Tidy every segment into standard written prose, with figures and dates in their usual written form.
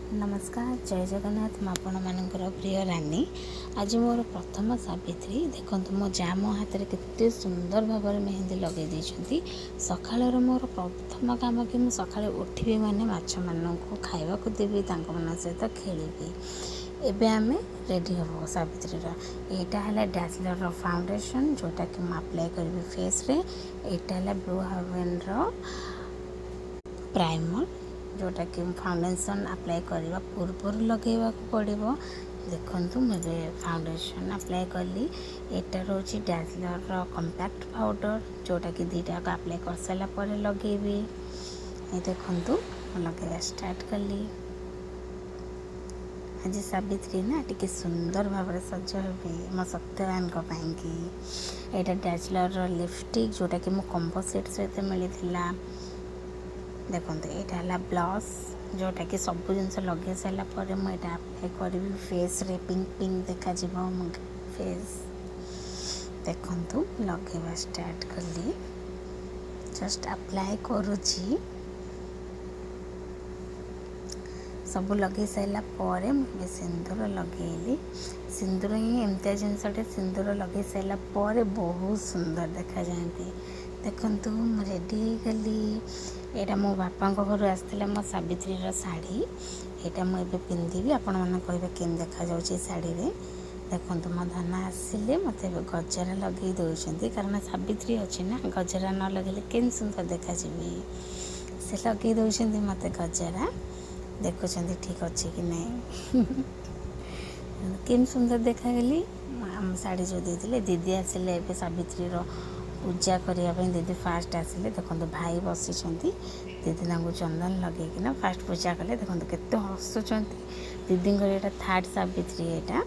ନମସ୍କାର, ଜୟ ଜଗନ୍ନାଥ। ମୁଁ ଆପଣମାନଙ୍କର ପ୍ରିୟ ରାନୀ। ଆଜି ମୋର ପ୍ରଥମ ସାବିତ୍ରୀ। ଦେଖନ୍ତୁ, ମୋ ଯା ମୋ ହାତରେ କେତେ ସୁନ୍ଦର ଭାବରେ ମେହେନ୍ଦି ଲଗାଇ ଦେଇଛନ୍ତି। ସକାଳର ମୋର ପ୍ରଥମ କାମ କି ମୁଁ ସକାଳେ ଉଠିବି ମାନେ ମାଛମାନଙ୍କୁ ଖାଇବାକୁ ଦେବି, ତାଙ୍କମାନଙ୍କ ସହିତ ଖେଳିବି। ଏବେ ଆମେ ରେଡ଼ି ହେବ ସାବିତ୍ରୀର। ଏଇଟା ହେଲା ଡ୍ୟାଜଲରର ଫାଉଣ୍ଡେସନ୍, ଯେଉଁଟାକି ମୁଁ ଆପ୍ଲାଏ କରିବି ଫେସ୍ରେ। ଏଇଟା ହେଲା ବ୍ଲୁ ହାଭେନ୍ର ପ୍ରାଇମର୍, ଯେଉଁଟାକି ଫାଉଣ୍ଡେସନ୍ ଆପ୍ଲାଏ କରିବା ପୂର୍ବରୁ ଲଗାଇବାକୁ ପଡ଼ିବ। ଦେଖନ୍ତୁ, ମୁଁ ଏବେ ଫାଉଣ୍ଡେସନ୍ ଆପ୍ଲାଏ କଲି। ଏଇଟା ରହୁଛି ଡ୍ୟାଜଲରର କମ୍ପାକ୍ଟ ପାଉଡ଼ର, ଯେଉଁଟାକି ଦୁଇଟାକ ଆପ୍ଲାଏ କରିସାରିଲା ପରେ ଲଗେଇବି। ଏ ଦେଖନ୍ତୁ, ମୁଁ ଲଗାଇବା ଷ୍ଟାର୍ଟ କଲି। ଆଜି ସାବିତ୍ରୀ ନା, ଟିକେ ସୁନ୍ଦର ଭାବରେ ସଜ ହେବି ମୋ ସତ୍ୟବାନଙ୍କ ପାଇଁକି। ଏଇଟା ଡ୍ୟାଜଲରର ଲିପଷ୍ଟିକ୍, ଯେଉଁଟାକି ମୋ କମ୍ବୋ ସେଟ୍ ସହିତ ମିଳିଥିଲା। ଦେଖନ୍ତୁ, ଏଇଟା ହେଲା ବ୍ଲସ୍, ଯେଉଁଟାକି ସବୁ ଜିନିଷ ଲଗେଇ ସାରିଲା ପରେ ମୁଁ ଏଇଟା ଆପ୍ଲାଏ କରିବି ଫେସ୍ରେ। ପିଙ୍କ ପିଙ୍କ ଦେଖାଯିବ ମୋ ଫେସ୍। ଦେଖନ୍ତୁ, ଲଗେଇବା ଷ୍ଟାର୍ଟ କଲି, ଜଷ୍ଟ ଆପ୍ଲାଏ କରୁଛି। ସବୁ ଲଗେଇ ସାରିଲା ପରେ ମୁଁ ଏବେ ସିନ୍ଦୁର ଲଗେଇଲି। ସିନ୍ଦୁର ହିଁ ଏମିତିଆ ଜିନିଷଟେ, ସିନ୍ଦୁର ଲଗେଇ ସାରିଲା ପରେ ବହୁତ ସୁନ୍ଦର ଦେଖାଯାଆନ୍ତି। ଦେଖନ୍ତୁ, ମୁଁ ରେଡ଼ି ହେଇଗଲି। ଏଇଟା ମୋ ବାପାଙ୍କ ଘରୁ ଆସିଥିଲା ମୋ ସାବିତ୍ରୀର ଶାଢ଼ୀ। ଏଇଟା ମୁଁ ଏବେ ପିନ୍ଧିବି, ଆପଣମାନେ କହିବେ କେମିତି ଦେଖାଯାଉଛି ଏ ଶାଢ଼ୀରେ। ଦେଖନ୍ତୁ, ମୋ ଧନ ଆସିଲେ ମୋତେ ଏବେ ଗଜରା ଲଗେଇ ଦେଉଛନ୍ତି, କାରଣ ସାବିତ୍ରୀ ଅଛି ନା, ଗଜରା ନ ଲଗେଇଲେ କେମିତି ସୁନ୍ଦର ଦେଖାଯିବି। ସେ ଲଗେଇ ଦେଉଛନ୍ତି ମୋତେ ଗଜରା, ଦେଖୁଛନ୍ତି ଠିକ୍ ଅଛି କି ନାହିଁ। କେମିତି ସୁନ୍ଦର ଦେଖାଗଲି ଆମ ଶାଢ଼ୀ ଯେଉଁ ଦେଇଥିଲେ। ଦିଦି ଆସିଲେ ଏବେ ସାବିତ୍ରୀର ପୂଜା କରିବା ପାଇଁ। ଦିଦି ଫାଷ୍ଟ ଆସିଲେ। ଦେଖନ୍ତୁ, ଭାଇ ବସିଛନ୍ତି, ଦିଦି ତାଙ୍କୁ ଚନ୍ଦନ ଲଗେଇକିନା ଫାଷ୍ଟ ପୂଜା କଲେ। ଦେଖନ୍ତୁ, କେତେ ହସୁଛନ୍ତି। ଦିଦିଙ୍କର ଏଇଟା ଥାର୍ଡ଼ ସାବିତ୍ରୀ। ଏଇଟା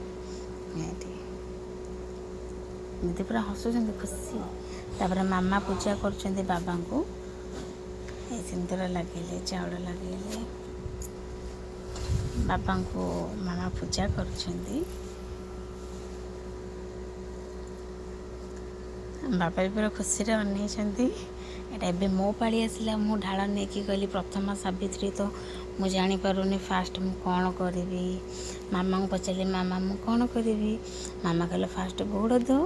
ଏଇଠି ଦିଦି ପୁରା ହସୁଛନ୍ତି ଖୁସି। ତାପରେ ମାମା ପୂଜା କରୁଛନ୍ତି ବାବାଙ୍କୁ। ଏଇ ସିନ୍ଦୁର ଲଗେଇଲେ, ଚାଉଳ ଲଗେଇଲେ, ବାବାଙ୍କୁ ମାମା ପୂଜା କରୁଛନ୍ତି। ବାବା ବି ପୁରା ଖୁସିରେ ଅନେଇଛନ୍ତି। ଏଇଟା ଏବେ ମୋ ପାଳି ଆସିଲା। ମୁଁ ଢାଳ ନେଇକି ଗଲି। ପ୍ରଥମ ସାବିତ୍ରୀ ତ, ମୁଁ ଜାଣିପାରୁନି ଫାଷ୍ଟ ମୁଁ କ'ଣ କରିବି। ମାମାଙ୍କୁ ପଚାରିଲି, ମାମା, ମୁଁ କ'ଣ କରିବି? ମାମା କହିଲେ, ଫାଷ୍ଟ ଗୋଡ଼ ଧୋ।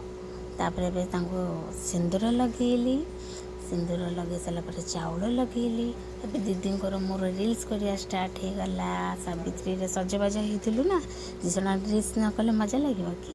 ତାପରେ ଏବେ ତାଙ୍କୁ ସିନ୍ଦୁର ଲଗେଇଲି। ସିନ୍ଦୁର ଲଗେଇ ସାରିଲା ପରେ ଚାଉଳ ଲଗେଇଲି। ଏବେ ଦିଦିଙ୍କର ମୋର ରିଲ୍ସ କରିବା ଷ୍ଟାର୍ଟ ହେଇଗଲା। ସାବିତ୍ରୀରେ ସଜବାଜ ହେଇଥିଲୁ ନା, ଦୁଇ ଜଣ ରିଲ୍ସ ନ କଲେ ମଜା ଲାଗିବ କି?